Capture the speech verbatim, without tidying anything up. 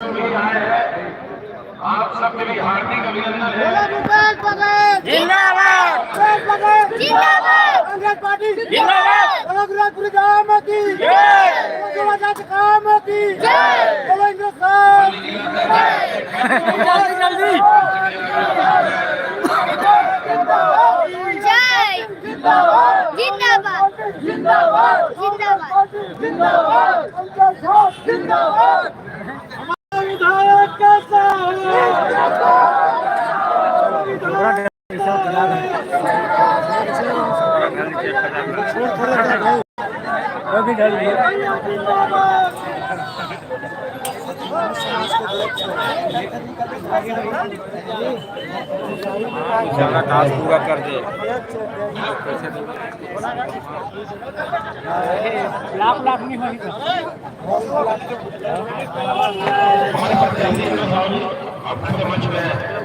भी आए हैं, आप सबके भी हार्दिक अभिनंदन है। बोलो भूपेश बघेल जिंदाबाद। भूपेश बघेल जिंदाबाद। कांग्रेस पार्टी जिंदाबाद। बोलो गुरुदासपुरी धाम की जय। बोलो गुरुदासपुरी धाम की जय। बोलो इंद्र साहब। जल्दी, जल्दी। जय। जिंदाबाद। जिंदाबाद। जिंदाबाद। जिंदाबाद। विधायक कैसा है? सारा टास्क पूरा कर दे। लाख लाख नहीं होई। हमारे पास जल्दी से साहब, आप मंच में